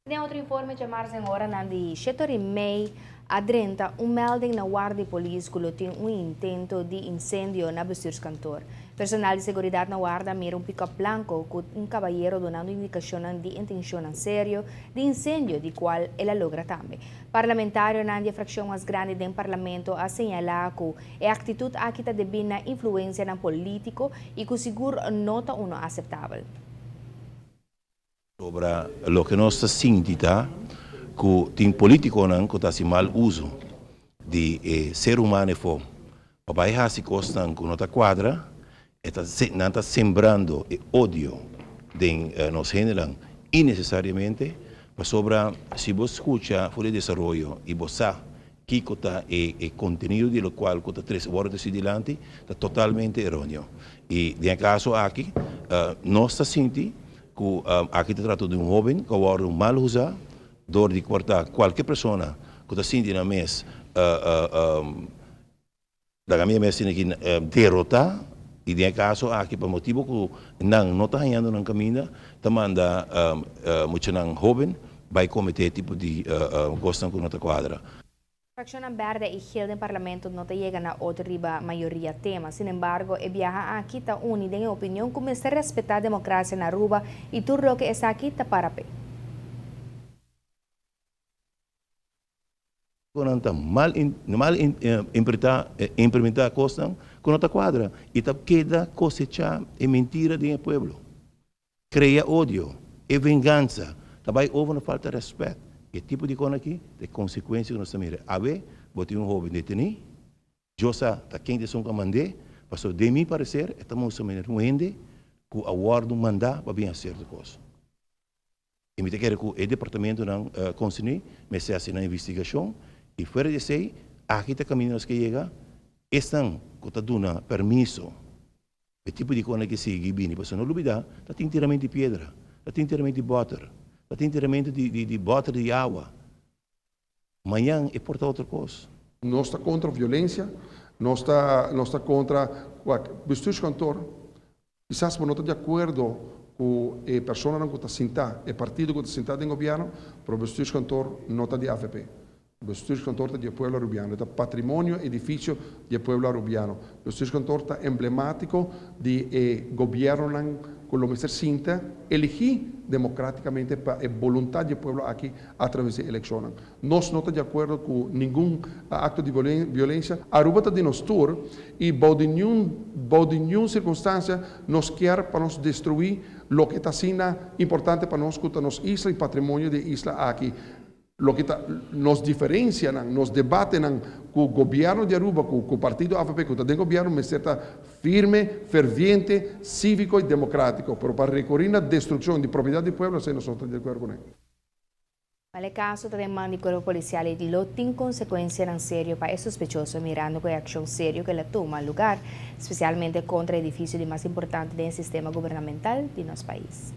Den otro informe djamars den oranan di shetor i mei a drenta un melding na warda di polis ku lo tin un intento di insendio na bestuurskantoor. Personal di seguridat na warda a mira un pickup blanco ku un kabayero dunando indikashonnan di intenshonnan serio di insendio di kual el a logra tambe. Parlamentarionan di e frakshon mas grandi den parlamento a señalá ku e aktitut aki ta debí na influensianan polítiko i ku sigur no ta uno aseptabel. Sobra loke nos ta sinti ta ku tin politikonan ku ta hasi mal uso di e ser humano efo pa bai hasi kosnan ku no ta kuadra, e ta nan ta sembrando e odio den nos hendenan inesesariamente, pasobra si bo skucha for di desaroyo i bo sa kiko ta e e kontenido di lokual ku ta trese wòrdu trese dilanti ta totalmente eroneo. I den e kaso aki nos ta sinti Ku aki ta trata di un hóben ku a wòrdu mal usá dor di kuartá kualke persona ku ta sinti nan mes laga mi mes tin aki derotá i den e kaso aki pa motibu ku nan no ta hañando nan kaminda ta manda muchanan hóben bai kometé e tipo di kosnan ku no ta kuadra. Fraccionnan berde y geel den Parlamento no ta yega na otro riba mayoria tema. Sin embargo, e biaha aki ta uni den e opinion cu mester respeta democracia na Aruba y tur loke esaki ta para p'e. Cu nan ta mal mal implementa cosnan cu no ta cuadra y ta keda cosecha e mentira den e pueblo. Crea odio, e vengansa ta bay over na falta respet. E tipo di con aki ta e consecuencia cu nos ta mira. Awe bo tin un hoben deteni, Dios sa ta ken ta esun cu a mand'é, pasobra den mi parecer e ta mustra manera un hende cu a wordo manda pa bin haci cierto cos. Y mi ta kere cu e departamentonan concerni mester haci nan investigacion y fuera di esey aki ta caminda nos ke yega, esnan cu ta duna permiso E tipo di kona ke sigui bini, pasobra no lubida, ta tin tiramento di piedra, ta tin tiramento di bòter, ta tin tiramento di di di bòter di awa. Mañan e por ta otro kos. Nos ta kontra violensia, nos ta nos ta kontra wak bestuurskantoor. Kisas bo no ta di akuerdo ku e personanan ku ta sintá, e partido ku ta sintá den gobièrnu, pero bestuurskantoor no ta di avp. Bestuurskantoor ta di e pueblo Arubiano. E ta patrimonio edificio di e pueblo Arubiano. Bestuurskantoor ta emblematico di e gobiernonan cu lo mester sinta eligi democraticamente pa e boluntad di e pueblo aki a traves di eleccionnan. Nos no ta di acuerdo cu ningun acto di violencia. Aruba ta di nos tur y bou di niun bou di niun circunstancia nos kier pa nos destrui loke ta asina importante pa nos cu ta nos isla y patrimonio di e isla aki. Loke ta nos diferencianan, nos debatenan cu gobierno di Aruba, cu cu partido avp cu ta den gobierno mester ta firme, ferviente, civico y democratico, pero pa recuri na destruccion di propiedad di pueblo esey nos no ta di acuerdo cune. Mal e caso ta den man di cuerpo policial y lo tin consecuencianan serio pa e sospechoso mirando cu e accion serio cu el a tuma lugar, specialmente contra edificio di mas importante den e sistema gubernamental di nos pais.